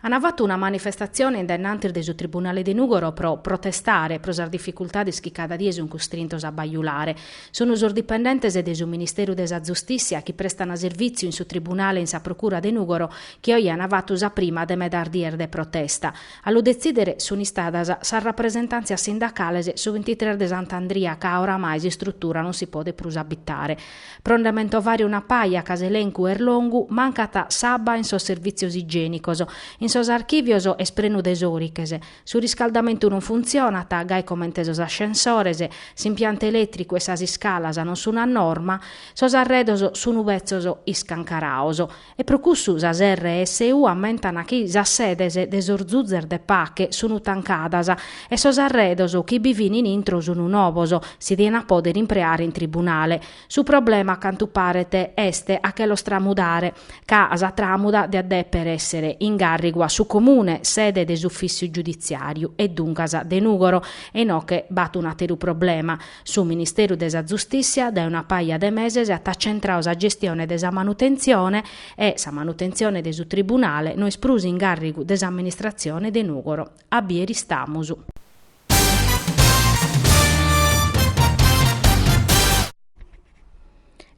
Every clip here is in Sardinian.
An fatu una manifestatzione in dae innantis de su Tribunale de Nùgoro pro protestare pro sas dificultades chi cada die sunt custrintos a bajulare. Sunt sos dipendentes de su Ministeru de sa Zustìssia chi prestan servìtziu in su Tribunale e in sa Procura de Nùgoro chi oje an fatu sa prima de medas dies de protesta. A lu detzìdere sunt istadas sas rapresentàntzias sindacales su bintitres de Sant'Andria ca oramai s'istrutura non si podet prus abitare. Pro nde mentovare una paja ca s'elencu est longu, mancat s'abba in sos servìtzios igiènicos, in sos archìvios est prenu de sòriches, su riscaldamentu non funtzionat, gai comente sos ascensores, s'impiantu elètricu e sas iscalas non sunt a norma, sos arredos sunt betzos iscancarados. E pro cussu sas RSU ammentan chi sas sedes de sos zuzes de pache sun tancadas e sos arredos chi bi fin in intro sun nobos, si dian pòdere impreare in tribunale. Su problema, a cantu paret, est a che los tramudare, ca sa tràmuda diat dèpere èssere in gàrrigu a su Comune, sede de s'ufìssiu giuditziàriu e duncas de Nùgoro. E inoche b'at un'àteru problema, Su Ministeru de sa Zustìssia dae una paja de meses at acentradu sa gestione de sa manutentzione e sa manutentzione de su Tribunale no est prus in gàrrigu de s'amministratzione de Nùgoro. A bìere istamus.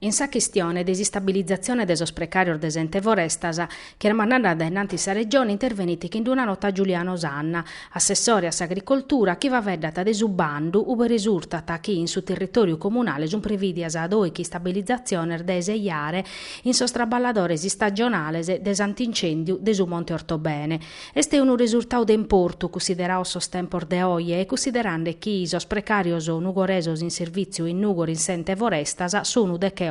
In sa chistione de s'istabilizatzione de sos precàrios de s'Ente Forestas, chi est mandende a dae innantis sa Regione, intervenit chin d'una nota Giuliano Sanna, assessore a s'agricoltura, chi faeddat de su bandu ube resurtat chi in su territòriu comunale sunt prevìdias dòichi istabilizatziones de sejare in sos traballadores istagionales de s'antincèndiu de su Monte Ortobene. Est unu resurtadu de importu, cunsiderados sos tempos de oje e cunsiderende chi sos precàrios nugoresos in servìtziu in Nùgoro in s'Ente Forestas sun decheoto,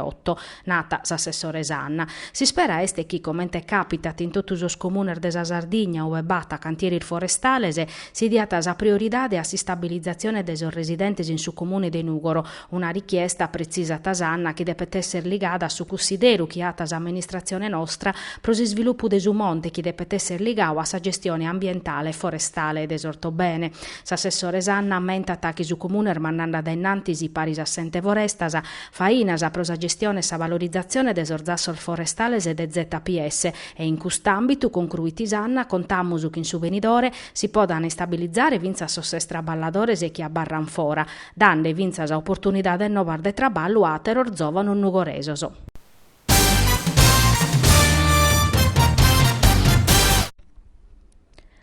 nat s'assessore Sanna. S'ispera est chi, comente càpitat in totu sos comunes de sa Sardigna ue b'at cantieris forestales, si diat sa prioridade a s'istabilizatzione de sos residentes in su comune de Nùgoro, Una richiesta, pretzisat Sanna, chi depet èssere ligada a su cunsideru chi at s'amministratzione nostra pro s'isvilupu de su monte chi depet èssere ligadu a sa gestione ambientale e forestale de s'Ortobene. S'assessore Sanna ammentat chi su Comune est mandende a dae innantis, paris a s'Ente Forestas, fainas pro sa gestione e sa valorizatzione de sos zassos forestales de ZPS e in cust'àmbitu, concruit Sanna, contamus chi in su benidore si podan istabilizare fintzas sos ses traballadores chi abarran fora, dande fintzas oportunidades nobas de traballu a àteros zòvanos nugoresos.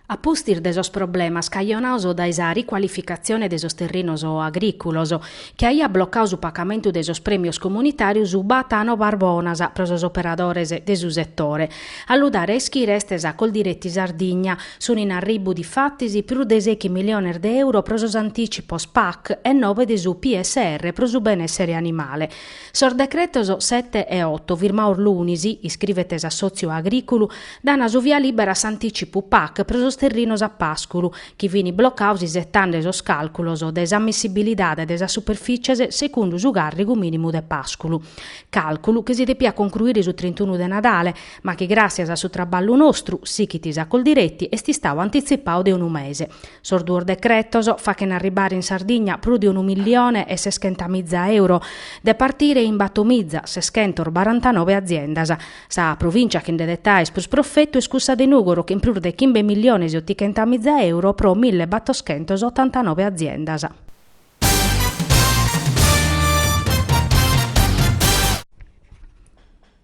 A pustis de sos problemas cajonados dae sa ricualificatzione de sos terrinos agrìculos, chi aiat blocadu su pagamentu de sos prèmios comunitàrios, b'at nobas bonas pro sos operadores de su setore. A lu dare a ischire est sa Coldiretti Sardigna, Sun in arribu difatis prus de sèichi milliones de euro pro sos antìcipos Pac e nobe de su PSR pro su benèssere animale. Sos decretos sete e oto, firmados lunis, iscrivet s'assòtziu agrìculu, dan su via lìbera a s'antìcipu Pac pro sos terrinos a pàsculu, chi fin blocados isetende sos càlculos de s'ammissibilidade de sas superfìcies segundu su càrrigu mìnimu de pàsculu. Càlculu chi si depiat concruire su trintunu de Nadale, ma chi gràssias a su traballu nostru, sighit sa Coldiretti, est istadu antitzipadu de unu mese. Sos duos decretos faghen arribare in Sardigna prus de unu millione e seschentamiza euro, de partire in batomiza seschentosbarantanoe aziendas. Sa provìncia chi nde det aer prus profetu est cussa de Nùgoro chin prus de chimbe milliones e otichentamiza euro pro millebattoschentosotantanoe aziendas.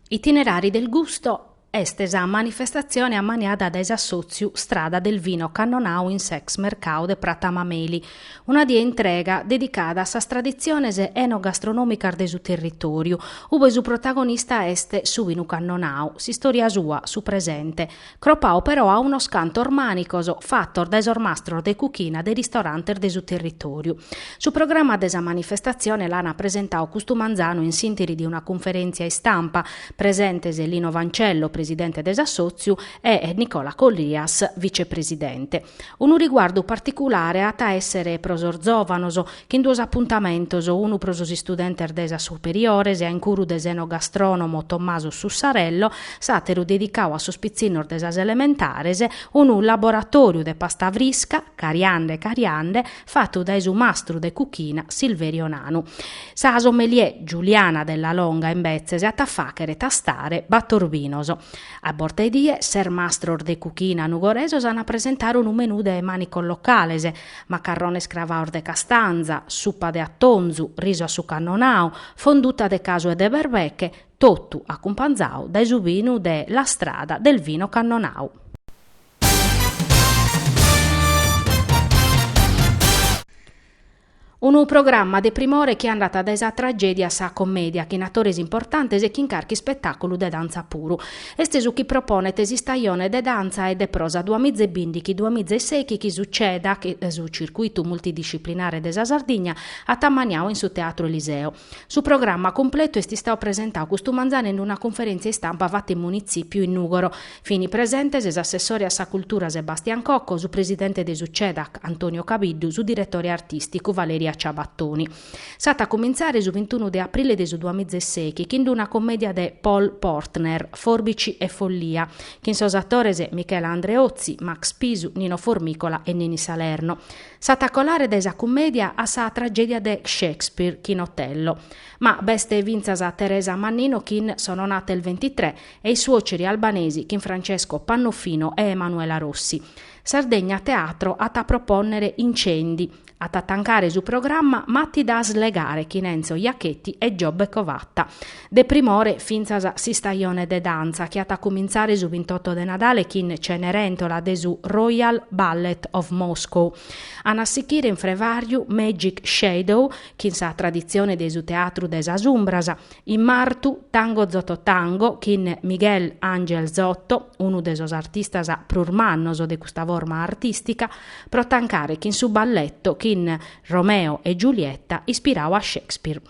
Itinerari del Gusto est sa manifestatzione ammaniada dae s'assòtziu Strada del Vino Cannonau in s'ex mercau de Prata Mameli, una die intrega dedicada a sas traditziones enogastronòmicas de su territòriu, ue su protagonista est su binu cannonau, s'istòria sua, su presente, cropadu però a unos cantos mànicos fatos dae sos mastros de cuchina de ristorantes de su territòriu. Su programma de sa manifestatzione l'ant presentadu custu manzanu in s'ìnteri de una cunferèntzia istampa, presentes Lino Fancello, presidente de s'assòtziu, e Nicola Collias, vicepresidente. Unu riguardu particulare at a èssere pro sos zòvanos, chin duos apuntamentos, unu pro sos istudentes de sas superiores a incuru de s'enogastrònomo Tommaso Sussarello, s'àteru dedicadu a sos pitzinnos de sas elementares, unu laboratòriu de pasta frisca, cariande cariande, fatu dae su mastru de cuchina Silverio Nanu. Sa sommelier Giuliana Della Longa imbetzes at a fàghere tastare bator binos. A borta 'e die, ses mastros de cuchina nugoresos an a presentare unu menù de mànicos locales, macarrones cravaos de castanza, supa de atonzu, risu a su cannonau, fonduta de casu e de berbeche, totu acumpanzau dae su binu de La Strada del Vino Cannonau. Unu programma de primore chi andat dae sa tragèdia a sa commèdia, chin atores importantes e chin carchi ispetàculu de dantza puru. Est su chi proponet s'istajone de dantza e de prosa duamiza e bìndichi duamiza e sèichi chi su CEDAC, su Circuitu Multidisciplinare de sa Sardigna, at ammaniadu in su Teatru Eliseo. Su programma cumpletu est istadu presentadu custu manzanu in una cunferèntzia istampa fata in Munitzìpiu in Nùgoro. Fin presentes s'assessore a sa cultura Sebastian Cocco, su presidente de su CEDAC Antonio Cabiddu, su diretore artìsticu Valeria Ciabattoni. S'at a cumintzare su bintunu de aprile de su duamiza e sèichi chin una commèdia de Paul Portner, Forbici e Follia, chin sos atores Michela Andreozzi, Max Pisu, Nino Formicola e Nini Salerno. S'at a colare dae sa cummèdia a sa tragèdia de Shakespeare chin Otello. Ma b'est fintzas Teresa Mannino chin Sono nata il ventitré e i suoceri albanesi chin Francesco Pannofino e Emanuela Rossi. Sardegna Teatro at a propònnere Incendi. At a tancare su programma Matti da slegare chin Enzo Iacchetti e Giobbe Covatta. De primore fintzas s'istajone de dantza chi at a cumintzare su bintoto de Nadale chin Cenerentola de su Royal Ballet of Moscow. An a sichire in frevàriu Magic Shadow chin sa traditzione de su teatru de sas umbras, in martu Tango Zotto Tango chin Miguel Angel Zotto, unu de sos artistas prus mannos de custa forma artìstica, pro tancare chin su balletto chin Romeo e Giulietta ispiradu a Shakespeare.